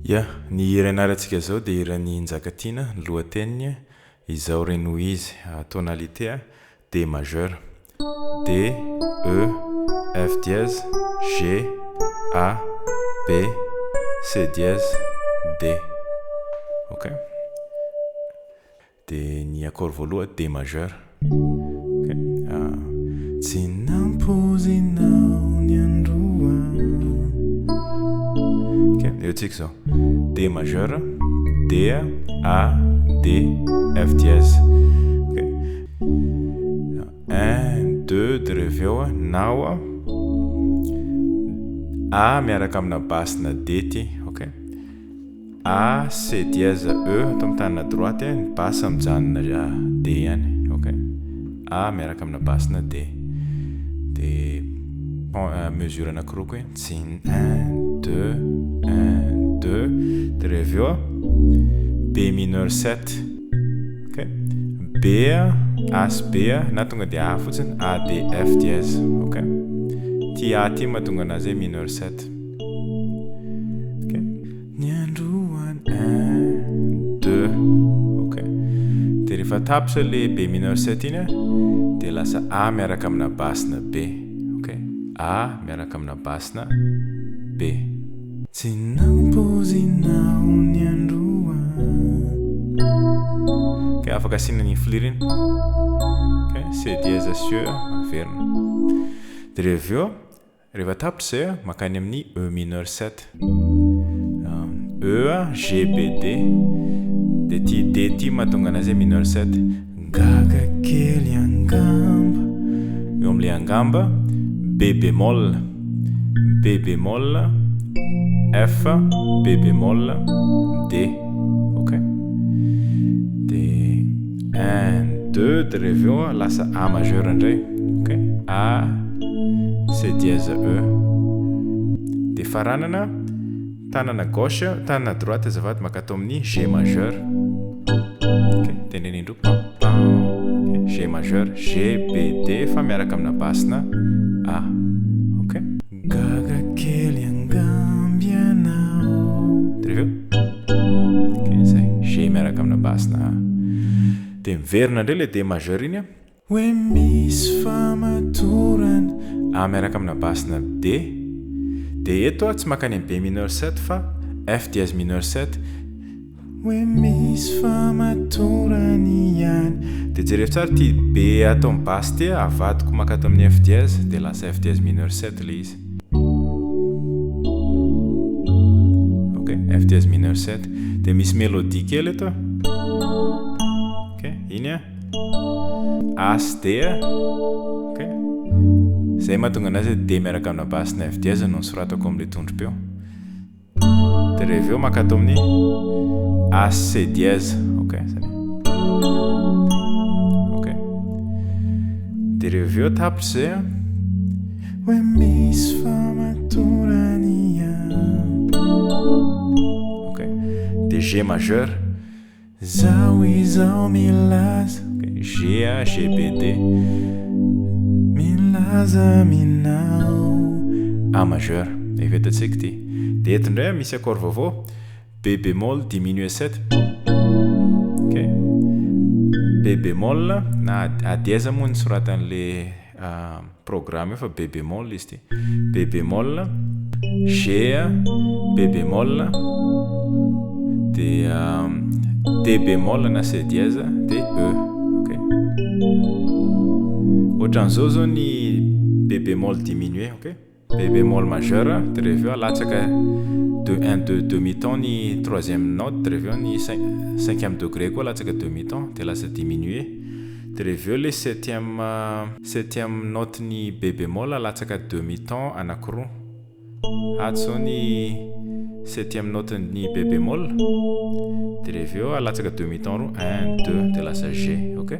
Ya, ny hira ianarantsika izao dia hiran'i Njakatiana, ny lohateniny Izao re no izy, tonalité D majeur, D, E, F dièse, G, A, B, C dièse, D. Ok. Dia ny accord voalohany D majeur. Ok. Tsy nampoizinao ny androany. Ok, eo tsika izao. D majeur, D, A, D, F dièse. Ok. Un, deux, de avy eo nao A miaraka amina basse na D ity. Ok. A, C dièse E atao amin'ny tanana droite, ny basse mijanona D ihany, ok. A miaraka amina basse na D. Dia mesure anankiroa koa hoe tsin un deux un deux dia rehefa avy eo B mineur sept, ok. B A sy B na tonga dia A fotsiny, A D F dièse, ok. Ity A ity mahatonga anazy hoe mineur sept. Ok. Ny androany un, deux. Ok. Dia rehefa tapitra le B mineur sept iny dia lasa A miaraka amina basse na B. Ok. A miaraka amina basse na B. Tsy nampoizinao ny androany. Ok, afaka asiana ny flir iny. Ok, C dièse sy E averina. Dia rehefa avy eo Rehefa tapitra izay a, mankany amin'ny E mineur sept. E, G, B, D. Dia ity D ity mahatonga anazy hoe mineur sept. Gaga kely angamba. Eo amin'ilay angamba, B bémol, B bémol, F, B bémol, D. Ok. Dia un, deux, dia rehefa avy eo lasa A majeur indray. Ok. A, C dièse E. Dia faranana, tanana gauche, tanana droite azafady mankato amin'ny G majeur. Ok, tendrena indroa pam pam. Ok, G majeur, G, B, D fa miaraka amina basse-na A. Ok. Gaga kely angamba ianao. Dia avy eo. Ok, zay. G miaraka amina basse-na A. Dia miverina indray ilay D majeur iny. Hoe misy famatorana. A miaraka amina basse na D. Dia eto aho tsy mankany amin'ny B mineur sept fa F dièse mineur sept. Hoe misy famatorany ihany. Dia jereo tsara ity B ato amin'ny basse ity, avadiko mankato amin'ny F dièse dia lasa F dièse mineur sept ilay izy. Ok, F dièse mineur sept. Dia misy mélodie kely eto. Ok, iny an. A sy D a, ok, zay mahatonga anazy hoe D miaraka amina basse na F dièse no nosoratako amin'ilay tondrom-peo. Dia rehefa avy eo maka ato amin'ny A sy C dièse, ok, zany. Ok. Dia rehefa avy eo tapitra izay a. Hoe misy famatorany ihany. Ok. Dia G majeur. Zaho izao milaza. G A G B D. Milaza aminao. A majeur. Efa hitantsika ity. Dia eto indray misy accord vaovao. B bémol diminué 7. Ok. B bémol na A dièse moa ny soratan'le Programme io fa B bémol izy ity. B bémol, G, B bémol, dia D bémol na C dièse, dia E. Ok. Ohatran'izao zao ny B bémol diminué, ok. B bémol majeur, dia rehefa eo alatsaka de un deux demi ton ny troisième note, dia rehefa eo ny cinquième degré koa alatsaka demi ton, dia lasa diminué. Dia rehefa eo ilay septième septième note ny B bémol alatsaka demi ton anankiroa. Ato izao ny septième note ny B bémol, dia rehefa eo alatsaka demi ton roa, un, deux, dia lasa G, ok?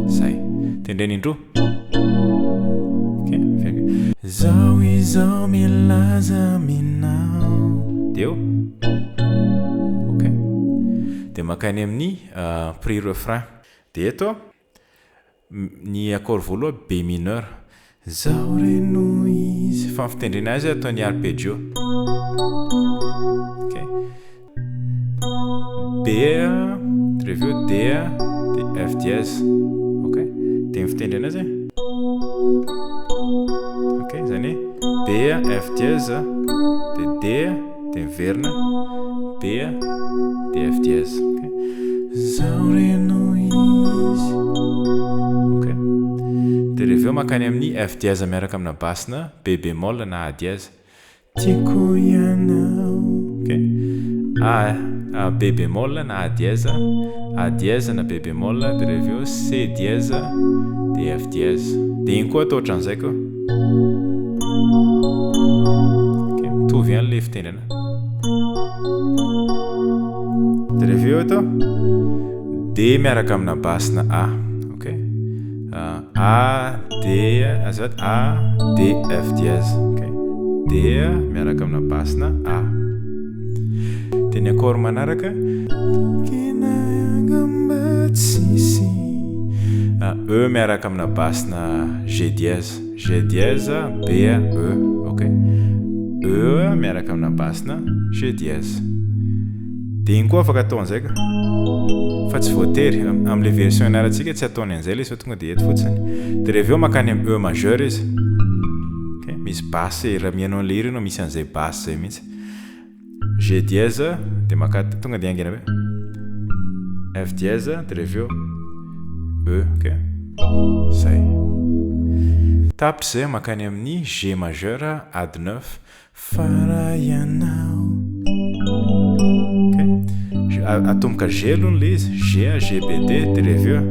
Zay. Tendrena indroa. Ok, averiko. Zaho izao milaza aminao. Dia eo. Ok. Dia mankany amin'ny pré-refrain. Dia eto ny accord voalohany B mineur. Zaho re no izy. Fa ny fitendrena azy ataony arpeggio. Ok. B de avy eo D de F dièse. Ok. De ny fitendrena azy. Ok, zany hoe B F dièse de D de miverina B de F dièse. Ok. Zaho re no izy. Ok. De rehefa eo mankany amin'ny F dièse miaraka amina basse-na B bémol na A dièse. Tiako ianao. Ok. A, A B bémol na A dièse, A dièse na B bémol, de rehefa eo C dièse de F dièse. De iny koa atao ohatran'izay koa. Ok, mitovy ihany le fitendrena. De rehefa eo atao D miaraka amina basse na A. Ok. A, D, azafady, A, D, F dièse. Ok. D miaraka amina basse na A. Dia ny accord manaraka. E miaraka amina basse na G dièse. G dièse, B, E. Ok. E miaraka amina basse na G dièse. Dia iny koa afaka atao an'izay ka. Fa tsy voatery. Amin'ilay version ianarantsika tsy ataony an'izay ilay izy fa tonga dia eto fotsiny. Dia rehefa avy eo mankany amin'ny E majeur izy. Ok, misy basse, raha mihaino an'ilay hira ianao misy an'izay basse izay mihitsy. G dièse, dia maka tonga dia haingana be. F dièse, dia rehefa avy eo E, ok. Zay. Tapitra izay mankany amin'ny G majeur add 9. Fa raha ianao. Ok. Atomboka G aloha ilay izy. G A G B D dia rehefa eo.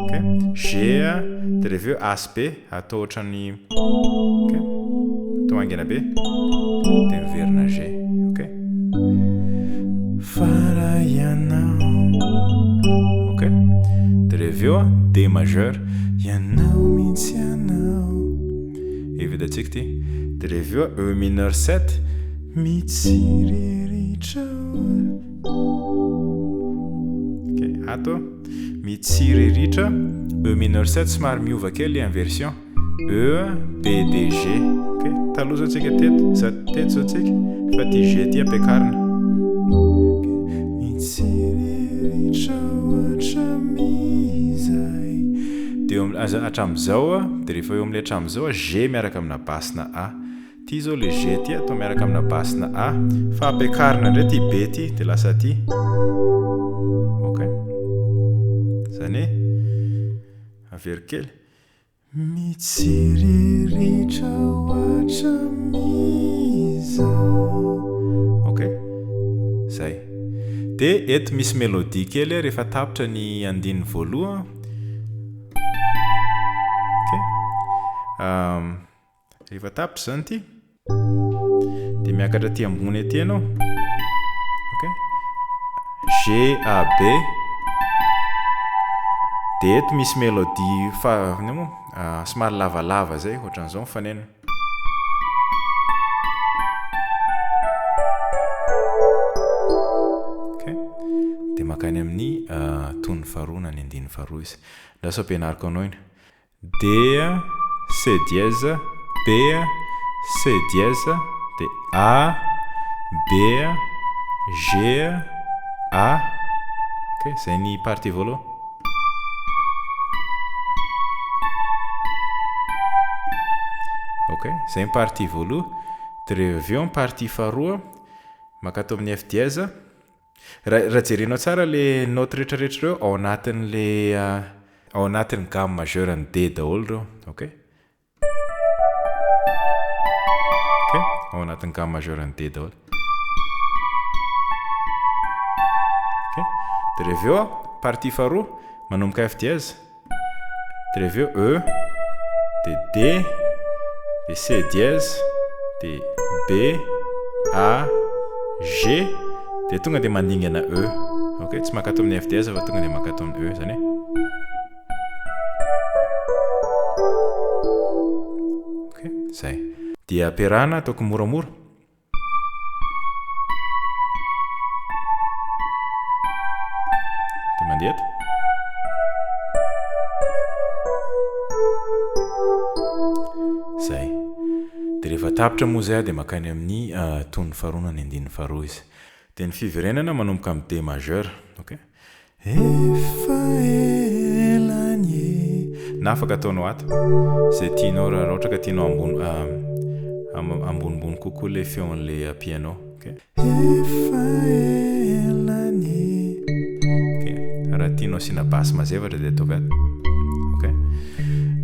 Ok. G A dia rehefa eo A sy B atao ohatran'ny ok. Atao haingana be dia miverina G. Ok. Fa raha ianao. Ok. Dia rehefa eo D majeur. Ianao mihitsy ianao. Evitantsika ity. Dia rehefa avy eo E mineur 7. Mitsiriritra Ok, ato. Mitsiriritra E mineur 7 somary miova kely ilay inversion. E B D G. Ok, taloha zao tsika teto, za teto zao tsika fa ity G ity ampiakarina. Ok, mitsiriritra hatramin'izay. Dia eo am- aza hatramin'izao dia rehefa eo amin'ilay hatramin'izao G miaraka amina basse-na A. Ity izao ilay G ity atao miaraka amina basse-na A. Fa ampiakarina indray ity B ity dia lasa aty. Ok. Izany hoe averiko kely. Mitsiriritra hoatramiza. Ok. Zay. Dia eto misy mélodie kely rehefa tapitra ny andininy voalohany. Ok. Rehefa tapitra izany ity dia miakatra aty ambony aty ianao. Ok. G A B. Dia eto misy mélodie fa inona moa? Ah, somary lavalava izay, ohatran'izao ny faneno. Ok. Dia mankany amin'ny ah, tonony faharoa na ny andininy faharoa izy. Lasa ampianariko anao iny. D, C dièse, B, C dièse, dia A, B, G, A. Ok, izay ny partie voalohany. Ok, izay ny partie voalohany. Dia rehefa avy eo ny partie faharoa, maka ato amin'ny F dièse. Raha raha jerenao tsara le note retraretra ireo ao anatin'le ao anatin'ny gamme majeure an'ny D daholo ireo, ok? Ok, ao anatin'ny gamme majeure an'ny D daholo. Ok, de rehefa eo partie faharoa manomboka F dièse. Dia avy eo E, dia D, dia C dièse, dia B, A, G, dia tonga dia mandingana E. Ok, tsy mankato amin'ny F dièse fa tonga dia mankato amin'ny E zany hoe. Ok, zay. Dia ampiarahana ataoko moramora. Dia mandeha eto. Dia rehefa tapitra moa izay dia mankany amin'ny tonony faharoa na ny andininy faharoa izy. Dia ny fiverenana manomboka amin'ny D majeur. Ok. Efa ela anie. Na afaka ataonao ato izay tianao raha ohatra ka tianao ambony ambonimbony kokoa ilay feon'ilay piano. Ok. Efa ela anie. Ok. Raha tianao asiana basse mazevatra dia ataovy ato. Ok.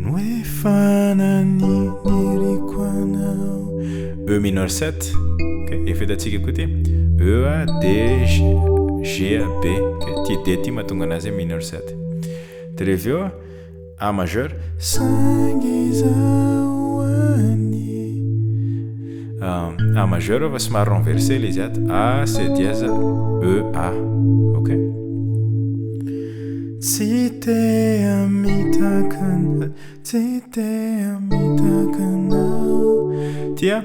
No efa naniniriko anao. E mineur 7. Ok. Efa hitantsika koa ity. E A D G G A B. Ok. Ity D ity mahatonga anazy hoe mineur 7. Dia rehefa avy eo A majeur. Saingy izaho any. A majeur fa somary renversé ilay izy ato. A, C dièse, E, A. Ok. Tsy te hamitaka anao, tsy te hamitaka anao. Ty a,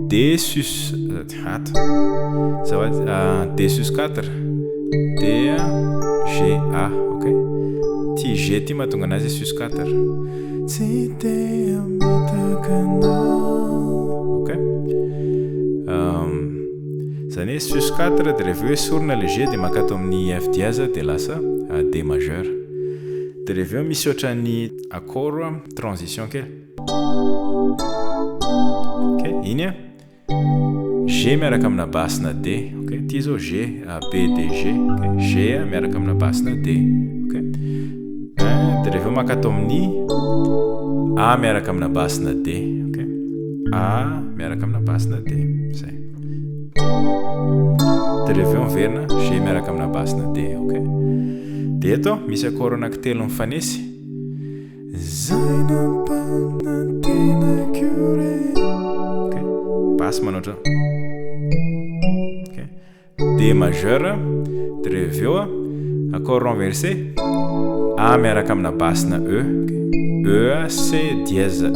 D sus ato. Azafady, D sus 4, D G A, ok. Ty G ty mahatonga anazy sus 4. Tsy te hamitaka anao. Ok. Zany hoe sus 4 dia rehefa hoe esorina le G dia mankato amin'ny F dièse dia lasa D majeur. Dia rehefa eo misy ohatran'ny accord transition kely. Ok, iny a. G miaraka amina basse na D. Ok, ity zao G, A, B, D, G. Ok, G miaraka amina basse na D. Ok. Dia rehefa eo mankato amin'ny A miaraka amina basse na D. Ok. A miaraka amina basse na D. Zay. Dia rehefa eo miverina G miaraka amina basse na D. Ok. Dia eto misy accord anankitelo mifanesy. Zay nampanantenako re. Ok. Basse manao ohatran'izao. Ok. D majeur, dia rehefa avy eo accord renversé, A miaraka amina basse na E, ok, E C dièse E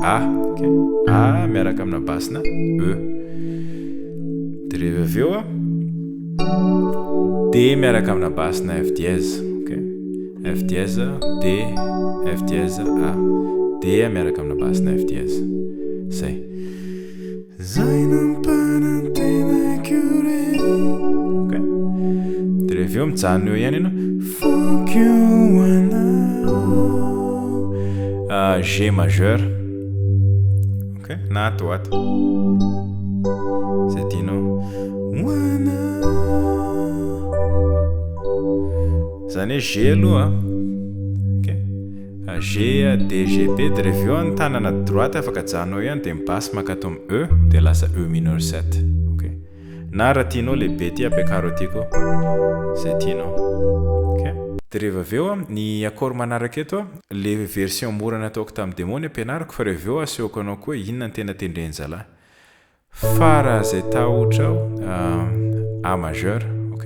A, ok, A miaraka amina basse na E, dia rehefa avy eo D miaraka amina basse na F dièse, ok, F dièse D F dièse A, D miaraka amina basse na F dièse, zay. Zay nampanantenaiko re. Ok. Dia rehefa eo mijanona eo ihany ianao. Foko ho anao. Ah, G majeur. Ok, na ato ato. Zay tianao. Ho anao. Zany hoe G aloha. Ok. G A D G B de rehefa eo ny tanana droite afaka ajanonao ihany de ny basse mankato amin'ny E de lasa E mineur 7 ok na raha tianao le B ty ampiakaro aty koa zay tianao ok. De rehefa avy eo ny accord manaraka eto le version mora nataoko tamin'ny demo ny ampianariko fa rehefa avy eo asehoko anao koa inona ny tena tendren-jalahy Fa raha zay tahotra aho, A majeur, ok.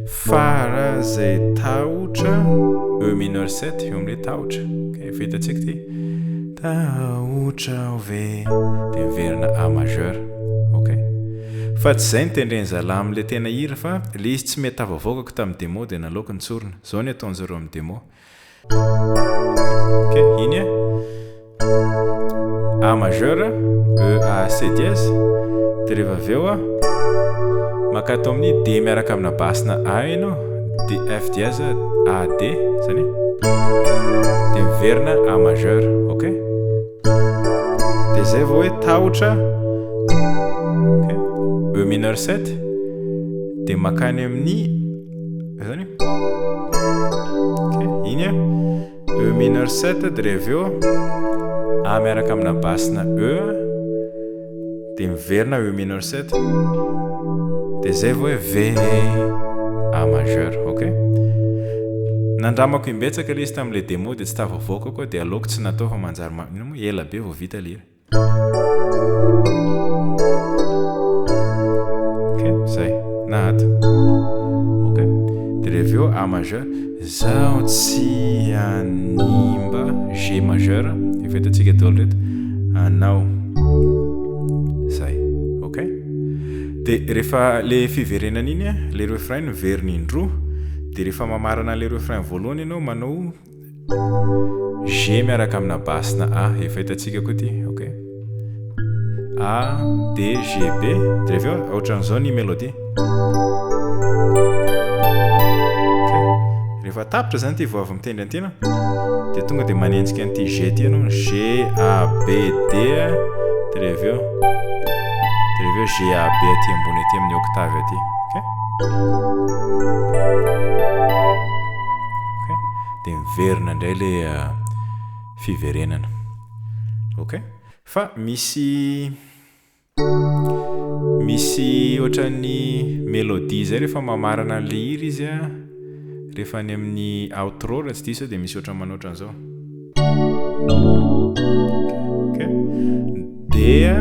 Fa raha zay tahotra, E mineur 7, eo amin'ilay tahotra. Ok, efa hitantsika ity. Tahotra aho ve? Dia miverina A majeur. Ok. Fa tsy izay no tendren'ny zalahy amin'ilay tena hira fa ilay izy tsy mety tafavoakako tamin'ny démo dia naleoko nitsorina. Izao ny ataon-jareo amin'ny démo. Ok, iny e. A majeur, E A C dièse, dia rehefa avy eo mankato amin'ny D miaraka amina basse na A ianao, D F dièse A D, zany e. Dia miverina A majeur, ok? Dia zay vao hoe tahotra, ok? E mineur 7, dia makany amin'ny Zany Ok, iny a. E mineur 7 dia rehefa avy eo A miaraka amina basse na E dia miverina E mineur 7 dia zay vao hoe V A majeur, ok? Nandramako imbetsaka ilay izy tamin'ilay démo dia tsy tafavoakako dia aleoko tsy natao fa manjary ma- inona moa ela be vao vita ilay hira. Ok, zay. Na ato. Ok. Dia rehefa eo A majeur. Zaho tsy hanimba G majeur. Efa hitantsika daholo ireto. Anao. Zay. Ok. Dia rehefa le fiverenana iny, le refrain miverina indroa. Dia rehefa mamarana an'ilay refrain voalohany ianao manao G miaraka amina basse na A, efa hitantsika koa ity, ok. A, D, G, B, dia avy eo ohatran'izao ny mélodie. Ok. Rehefa tapitra izany ity vao avy mitendry an'ity ianao, dia tonga dia manenjika an'ity G ity ianao, G, A, B, D, dia avy eo, dia avy eo G, A, B aty ambony aty amin'ny octave aty. Ok. Ok. Dia miverina indray ilay fiverenana. Ok. Fa misy misy ohatran'ny mélodie zay rehefa mamarana an'ilay hira izy a, rehefa any amin'ny outro raha tsy diso aho dia misy ohatran'ny manao ohatran'izao. Ok, dia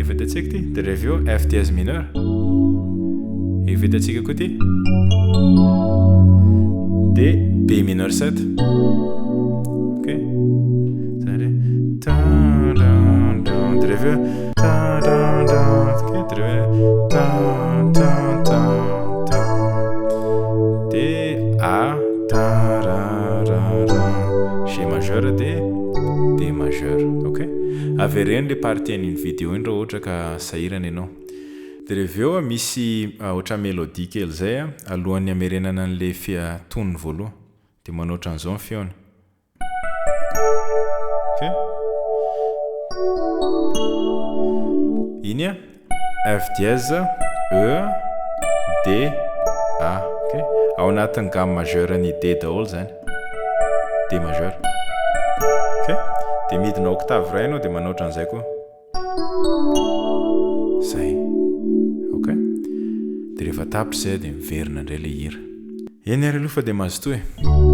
efa hitantsika ity, dia rehefa avy eo F dièse mineur, efa hitantsika koa ity, dia B mineur 7. Ok. Zany hoe tan dan dan dia rehefa eo tan dan dan ok dia rehefa eo tan tan tan tan dia A ta ra ra ra G majeur dia D majeur ok avereno le partie an'iny vidéo iny raha ohatra ka sahirana ianao dia rehefa eo misy ohatra mélodie kely zay alohan'ny hamerenana an'le fea tonony voalohany dia manao ohatran'izao ny feony Ok. Iny a, F dièse, E, D, A. Ok. Ao anatin'ny gamme majeure ny D daholo zany. D majeur. Ok. Dia midina octave iray ianao dia manao ohatran'izay koa. Zay. Ok. Dia rehefa tapitra izay dia miverina indray ilay hira. Eny ary aloha fa dia mazotoa e.